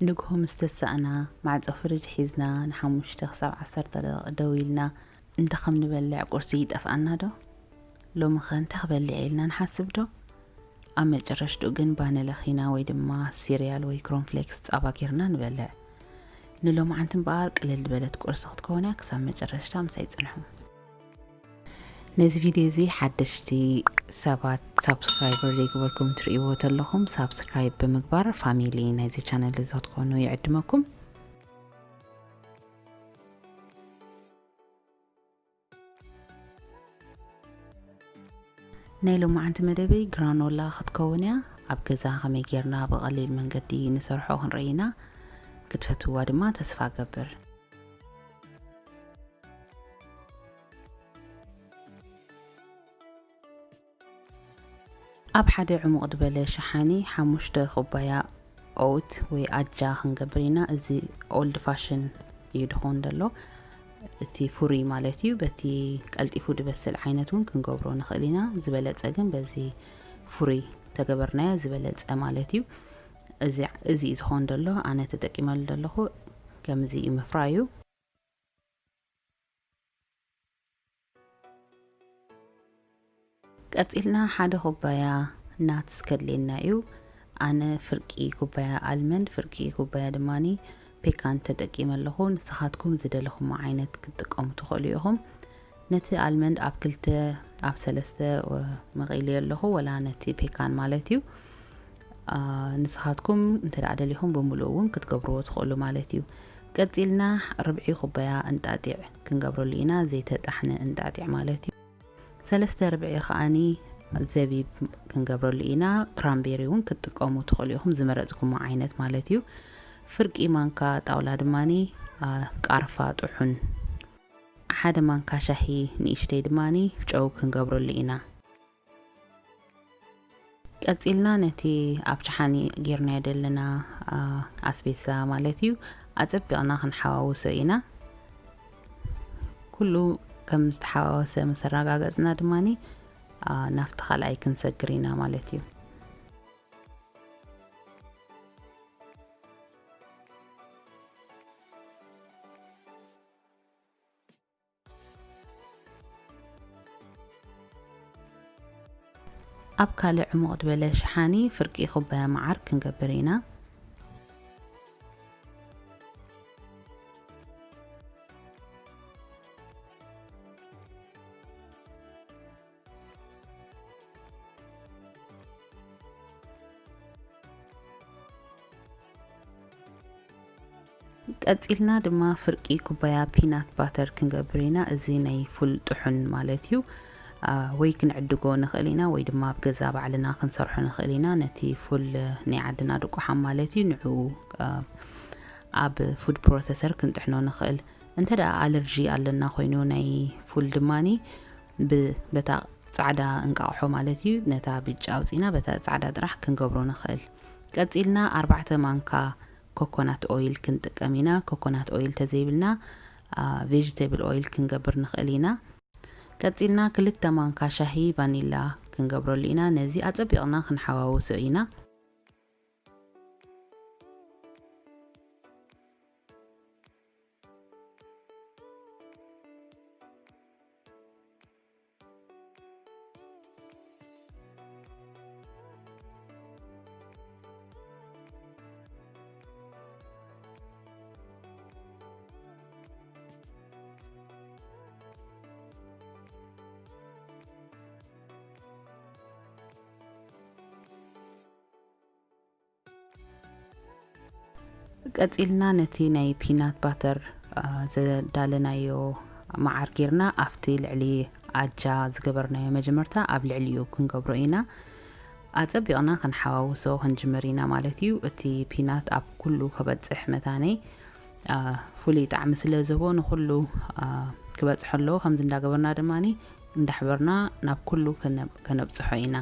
ንግሆ ምስ ተሳእና፣ ማዕጾ ፍርጅ ሒዝና ንሓሙሽተ ክሳብ ዓሰርተ ደቂቕ ደው ኢልና እንተ ከም ንበልዕ ቁርሲ ይጠፍኣና ዶ? ሎሚ ኸ እንታይ ክበልዕ ኢልና ንሓስብ ዶ? ኣብ መጨረሽትኡ ግን ባኒ ለኺና ወይ ድማ ሲርያል ወይ ኮርንፍሌክስ ጻባ ጌርና ንበልዕ። ንሎማዓንቲ እምበኣር ቅልል ዝበለት ቁርሲ ክትከውን እያ። ክሳብ መጨረሽታ ምሳይ ጽንሑ። ነዚ ቪድዮ እዚ ሓደሽቲ ሰባት ሳብስክራይበር ዘይገበርኩም ትርእይዎ ተለኹም ሳብስክራይብ ብምግባር ፋሚሊ ናይዚ ቻነል እዚ ክትኮኑ ይዕድመኩም። ናይ ሎማዓንቲ መደበይ ግራኖላ ክትከውን እያ። ኣብ ገዛ ከመይ ጌርና ብቐሊል መንገዲ ንሰርሖ ክንርኢ ኢና። ክትፈትውዋ ድማ ተስፋ እገብር። ኣብ ሓደ ዕሙቕ ዝበለ ሸሓኒ ሓሙሽተ ኩባያ ኦውት ወይ ኣጃ ክንገብር ኢና። እዚ ኦልድ ፋሽን እዩ ድኾን ዘሎ፣ እቲ ፍሩይ ማለት እዩ። በቲ ቀልጢፉ ድበስል ዓይነት እውን ክንገብሮ ንኽእል ኢና። ዝበለጸ ግን በዚ ፍሩይ ተገበርናዮ ዝበለጸ ማለት እዩ። እዚ፣ እዚ እዩ ዝኾን ዘሎ። ኣነ ተጠቂመሉ ዘለኹ ከምዚ እዩ ምፍራዩ። ቀጺልና ሓደ ኩባያ ናትስ ከድልየና እዩ። ኣነ ፍርቂ ኩባያ ኣልመንድ፣ ፍርቂ ኩባያ ድማኒ ፔካን ተጠቂመ ኣለኹ። ንስኻትኩም ዝደለኹሞ ዓይነት ክትጥቀሙ ትኽእሉ ኢኹም። ነቲ ኣልመንድ ኣብ ክልተ፣ ኣብ ሰለስተ ወ-፣ መቒለዮ ኣለኹ፣ ወላ ነቲ ፔካን ማለት እዩ። አ፣ ንስኻትኩም እንተ ደኣ ደሊኹም ብምሉኡ እውን ክትገብርዎ ትኽእሉ ማለት እዩ። ቀጺልና ርብዒ ኩባያ እንጣጢዕ ክንገብረሉ ኢና፣ ዘይተጣሕነ እንጣጢዕ ማለት እዩ። ሰለስተ ርብዒ ከኣኒ ዘቢብ ክንገብረሉ ኢና። ክራምቤሪ እውን ክትጥቀሙ ትኽእሉ ኢኹም፣ ዝመረጽኩሞ ዓይነት ማለት እዩ። ፍርቂ ማንካ ጣውላ ድማኒ፣ አ፣ ቃርፋ ጥሑን፣ ሓደ ማንካ ሻሂ ንእሽተይ ድማኒ ጨው ክንገብረሉ ኢና። ቀጺልና ነቲ ኣብ ሸሓኒ ጌርናዮ ዘለና፣ አ፣ ኣስቤዛ ማለት እዩ፣ ኣጸቢቕና ክንሓዋውሶ ኢና። ኩሉ ከም ዝተሓዋወሰ ምስ ኣረጋገጽና ድማኒ፣ አ፣ ናብቲ ካልኣይ ክንሰግር ኢና ማለት እዩ። ኣብ ካልእ ዕሙቕ ዝበለ ሸሓኒ ፍርቂ ኩባያ መዓር ክንገብር ኢና። ቀጺልና ድማ ፍርቂ ኩባያ ፒናት ባተር ክንገብር ኢና። እዚ ናይ ፉል ጥሑን ማለት እዩ። አ፣ ወይ ክንዕድጎ ንኽእል ኢና፣ ወይ ድማ ኣብ ገዛ ባዕልና ክንሰርሖ ንኽእል ኢና። ነቲ ፉል ናይ ዓድና ድቁሓም ማለት እዩ፣ ንዕኡ፣ አ፣ ኣብ ፉድ ፕሮሰሰር ክንጥሕኖ ንኽእል። እንተ ደኣ ኣለርጂ ኣለና ኮይኑ ናይ ፉል ድማኒ ብ-፣ በታ ጻዕዳ እንቃቕሖ ማለት እዩ፣ ነታ ብጫ ኣውጺና በታ ጻዕዳ ጥራሕ ክንገብሮ ንኽእል። ቀጺልና ኣርባዕተ ማንካ ኮኮናት ኦይል ክንጥቀም ኢና። ኮኮናት ኦይል ተዘይብልና፣ አ፣ ቬጅቴብል ኦይል ክንገብር ንኽእል ኢና። ቀጺልና ክልተ ማንካ ሻሂ ቫኒላ ክንገብረሉ ኢና። ነዚ ኣጸቢቕና ክንሓዋውሶ ኢና። ቀጺልና ነቲ ናይ ፒናት ባተር፣ አ፣ ዘዳለናዮ መዓር ጌርና ኣብቲ ልዕሊ ኣጃ ዝገበርናዮ መጀመርታ ኣብ ልዕሊኡ ክንገብሮ ኢና። ኣጸቢቕና ክንሓዋውሶ ክንጅምር ኢና ማለት እዩ። እቲ ፒናት ኣብ ኩሉ ክበጽሕ መታነይ፣ አ፣ ፍሉይ ጣዕሚ ስለ ዝህቦ ንኹሉ፣ አ፣ ክበጽሖ ኣለዎ። ከምዚ እንዳገበርና ድማኒ እንዳሕበርና ናብ ኩሉ ከነ-፣ ከነብጽሖ ኢና።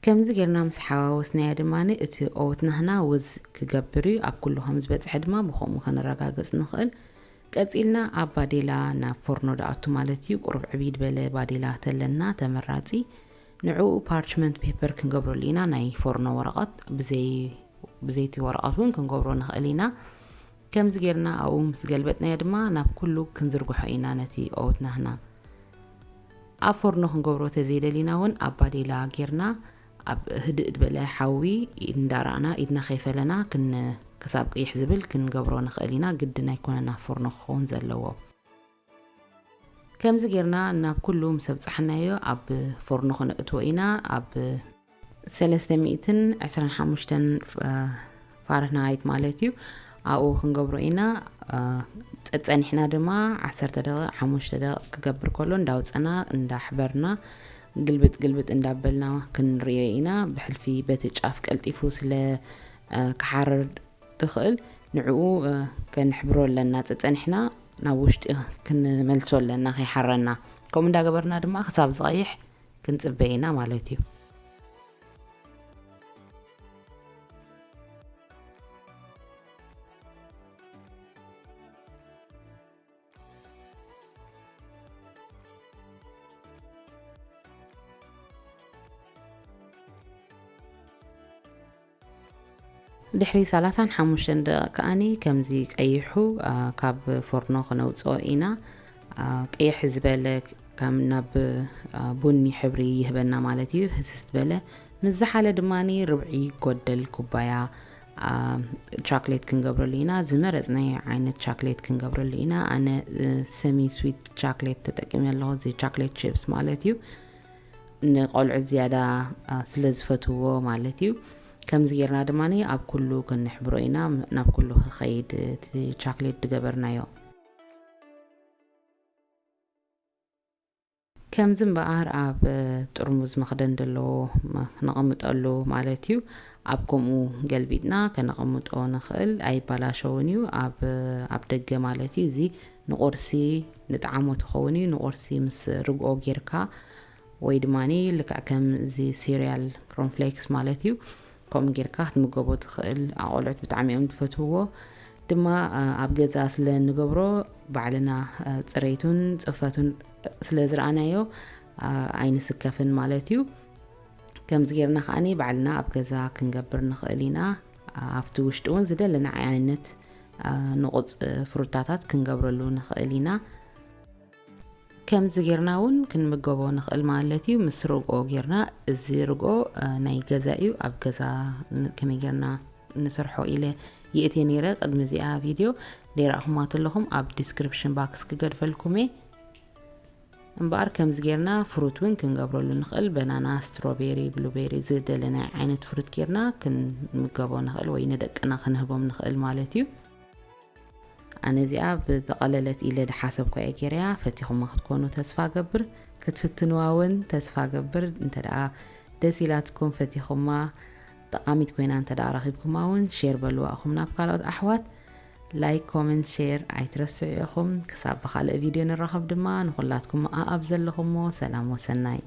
ከምዚ ጌርና ምስ ሓዋወስናዮ ድማ እቲ ኦውት ናህና ውዝ ክገብር እዩ። ኣብ ኩሉ ከም ዝበፅሐ ድማ ብኸምኡ ከነረጋግፅ ንኽእል። ቀፂልና ኣብ ባዴላ ናብ ፎርኖ ድኣቱ ማለት እዩ። ቁሩብ ዕብይ ዝበለ ባዴላ ተለና ተመራፂ። ንዕኡ ፓርችመንት ፔፐር ክንገብረሉ ኢና፣ ናይ ፎርኖ ወረቐት። ብዘይ ብዘይቲ ወረቐት እውን ክንገብሮ ንኽእል ኢና። ከምዚ ጌርና ኣብኡ ምስ ገልበጥናዮ ድማ ናብ ኩሉ ክንዝርግሖ ኢና ነቲ ኦውት ናህና። ኣብ ፎርኖ ክንገብሮ ተዘይደሊና እውን ኣብ ባዴላ ጌርና ኣብ ህድእ ዝበለ ሓዊ እንዳረኣና ኢድና ከይፈለና ክን ክሳብ ቅይሕ ዝብል ክንገብሮ ንኽእል ኢና። ግድን ኣይኮነን ኣብ ፎርኖ ክኸውን ዘለዎ። ከምዚ ጌርና ናብ ኩሉ ምስ ኣብጻሕናዮ ኣብ ፎርኖ ክነእትዎ ኢና። ኣብ ሰለስተ ሚእትን ዕስራን ሓሙሽተን ፋረንሃይት ማለት እዩ። ኣብኡ ክንገብሮ ኢና። ጸጸኒሕና ድማ ዓሰርተ ደቂቕ፣ ሓሙሽተ ደቂቕ ክገብር ከሎ እንዳውጸና እንዳሕበርና ግልብጥ ግልብጥ እንዳበልና ክንርእዮ ኢና። ብሕልፊ በቲ ጫፍ ቀልጢፉ ስለ ክሓርር ትኽእል፣ ንዕኡ ከንሕብሮ ኣለና። ጸጸኒሕና ናብ ውሽጢ ክንመልሶ ኣለና ከይሓረና። ከምኡ እንዳገበርና ድማ ክሳብ ዝቐይሕ ክንጽበ ኢና ማለት እዩ። ድሕሪ ሰላሳን ሓሙሽተን ደቂቕ ከኣኒ ከምዚ ቀይሑ፣ አ፣ ካብ ፎርኖ ክነውፅኦ ኢና። አ፣ ቅይሕ ዝበለ ከም ናብ፣ አ፣ ቡኒ ሕብሪ ይህበና ማለት እዩ። ህስስ ዝበለ ምስ ዝሓለ ድማኒ ርብዒ ጎደል ኩባያ፣ አ፣ ቻክሌት ክንገብረሉ ኢና። ዝመረፅናዮ ዓይነት ቻክሌት ክንገብረሉ ኢና። ኣነ፣ እ፣ ሰሚ ስዊት ቻክሌት ተጠቂመ ኣለኹ። እዚ ቻክሌት ቺፕስ ማለት እዩ። ንቆልዑት ዝያዳ፣ አ፣ ስለ ዝፈትውዎ ማለት እዩ። ከምዚ ጌርና ድማ ኣብ ኩሉ ክንሕብሮ ኢና፣ ናብ ኩሉ ክኸይድ እቲ ቻክሌት ዝገበርናዮ። ከምዚ እምበኣር ኣብ ጥርሙዝ መኽደን ዘለዎ መ-፣ ነቐምጠሉ ማለት እዩ። ኣብ ከምኡ ገልቢጥና ከነቐምጦ ንኽእል፣ ኣይባላሸውን እዩ። ኣብ፣ ኣብ ደገ ማለት እዩ። እዚ ንቁርሲ ንጣዕሞ ትኸውን እዩ። ንቁርሲ ምስ ርግኦ ጌርካ ወይ ድማኒ ልክዕ ከም እዚ ሲሪያል ኮርንፍሌክስ ማለት እዩ። ከምኡ ጌርካ ክትምገቦ ትኽእል። ኣቆልዑት ብጣዕሚ እዮም ዝፈትውዎ። ድማ፣ አ፣ ኣብ ገዛ ስለ እንገብሮ ባዕልና፣ አ፣ ጽሬቱን ጽፈቱን ስለ ዝረኣናዮ፣ አ፣ ኣይንስከፍን ማለት እዩ። ከምዚ ጌርና ከኣኒ ባዕልና ኣብ ገዛ ክንገብር ንኽእል ኢና። አ፣ ኣብቲ ውሽጢ እውን ዝደለና ዓይነት፣ አ፣ ንቑጽ ፍሩታታት ክንገብረሉ ንኽእል ኢና። ከምዚ ጌርና እውን ክንምገቦ ንኽእል ማለት እዩ። ምስ ርግኦ ጌርና፣ እዚ ርግኦ፣ እ፣ ናይ ገዛ እዩ። ኣብ ገዛ ን-፣ ከመይ ጌርና ንሰርሖ ኢለ የእትየ ነይረ። ቅድሚ እዚኣ ቪድዮ ደይረኣኹማ ተለኹም ኣብ ዲስክሪፕሽን ባክስ ክገድፈልኩም እየ። እምበኣር ከምዚ ጌርና ፍሩት እውን ክንገብረሉ ንኽእል። በናና፣ ስትሮቤሪ፣ ብሉቤሪ፣ ዝደለናዮ ዓይነት ፍሩት ጌርና ክንምገቦ ንኽእል ወይ ንደቅና ክንህቦም ንኽእል ማለት እዩ። ኣነ እዚኣ ብዝቐለለት ኢለ ዝሓሰብኳ እየ ገይረያ። ፈቲኹማ ክትኮኑ ተስፋ ገብር፣ ክትፍትንዋ እውን ተስፋ ገብር። እንተ ደኣ ደስ ኢላትኩም ፈቲኹማ፣ ጠቓሚት ኮይና እንተ ደኣ ረኺብኩማ እውን ሼር በልዋ ኢኹም ናብ ካልኦት ኣሕዋት። ላይክ፣ ኮመንት፣ ሼር ኣይትረስዑ ኢኹም። ክሳብ ብኻልእ ቪድዮ ንራኸብ ድማ ንኹላትኩም ኣብ ዘለኹሞ ሰላም ወሰናይ።